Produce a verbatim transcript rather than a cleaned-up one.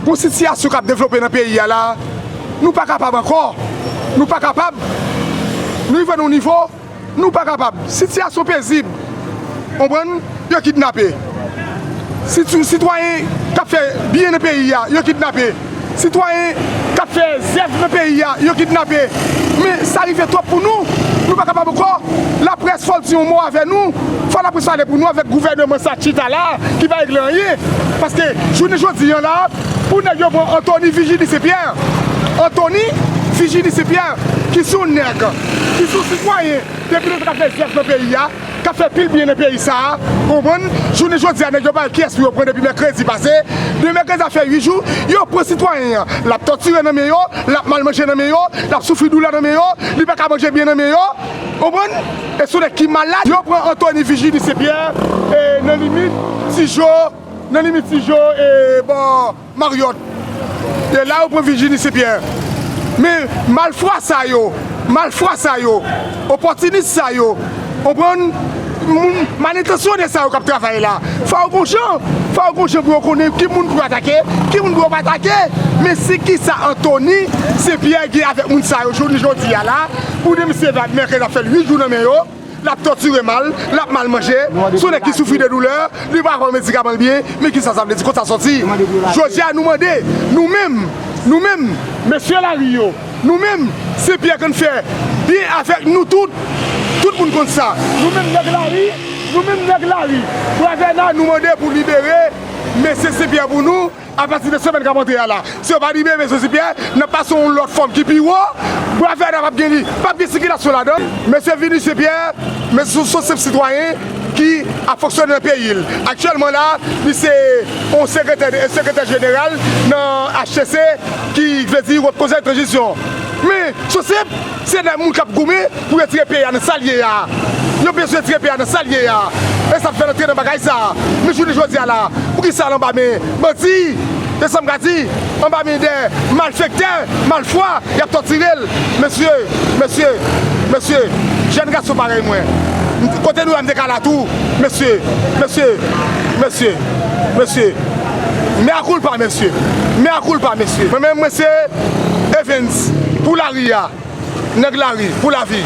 Pou sitiyasyon k ap devlope nan peyi a la, nou pa kapab ankò. Nou pa kapab. Nou rive nan yon nivo, nou pa kapab. Sitiyasyon pezib. Konprann? Yo kidnape. Sitou sitwayen k ap fè byen nan peyi a, yo kidnape. Sitwayen k ap fè zèv nan peyi a, yo kidnape. Men sa rive twòp pou nou. Nou pa kapab ankò. Laprès, fò l di yon mo avè nou. Fò laprès pale pou nou avèk gouvèneman sa chita la, ki pa regle anyen. Paske jounen jodi a la, pou nèg yo pran Anthony Virginie Saint Pierre. Anthony Virginie Saint Pierre, ki se yon nèg, ki se yon sitwayen, depi lontan k ap fè zèv nan peyi a, k ap fè pil byen nan peyi sa a, konprann? Jounen jodi a, nèg yo pa wè kiyès pou yo pran depi mèkredi pase. Depi mèkredi a fè uit jou, yo pran sitwayen an. L ap tòtire nan men yo, l ap mal manje nan men yo, l ap soufri doulè nan men yo, li pa ka manje byen nan men yo, konprann? E se yon nèg ki malad. Yo pran Anthony Virginie Saint Pierre, e nan limit Tijo, nan limit Tijo, e bò Marriott. E la yo pran Virginie Saint Pierre. Men malfwa sa yo, malfwa sa yo, opòtinis sa yo, konprann? Moun malintansyone sa yo k ap travay la. Fò yo gon jan, fò yo gon jan pou yo konnen ki moun pou yo atake, ki moun pou yo pa atake. Men se kisa Anthony Saint Pierre gen avèk moun sa yo jounen jodi a la, pou de misye va mèkredi ap fè l uit jou nan men yo. L ap tòtire mal, l ap mal manje, se yon nèg ki soufri de doulè, li pa pran medikaman l byen, men kisa sa vle di, kote sa sòti? Jodi a nou mande, nou menm, nou menm, mesye lari yo, nou menm, se Pierre k ann fè byen avèk nou tout, tout moun konn sa. Nou menm nèg lari, nou menm nèg lari, Bravèna, nou mande pou libere mesye Saint Pierre pou nou, apati de semèn k ap antre a la. Si yo pa libere mesye Saint Pierre, n ap pase yon lòt fòm ki pi wo. Bravèna p ap gen li, p ap gen sikilasyon ladan. Mesye Virginie Saint Pierre, mesye se yon senp sitwayen ki ap fonksyone nan peyi l. Aktyèlman la, li se yon sekretè, sekretè jeneral nan H T C, ki vle di Wòt Konsèy Tranzisyon. Men, se yon senp Se de moun k ap goumen pou retire peyi a nan sa l ye a. Yo bezwen retire peyi a nan sa l ye a. E sa fè l antre nan bagay sa. Men jounen jodi a la, poukisa l anba men bandi? Se sa m ka di, anba men de malfektè, malfwa, y ap tòtire l. Mesye, mesye, mesye, jèn gason parèy mwen, kote nou ye a m te ka la tou. Mesye, mesye, mesye, mesye, mea culpa, mesye, mea culpa, mesye. Mwen menm, mwen se Evens pou lari a. Nèg lari, pou lavi.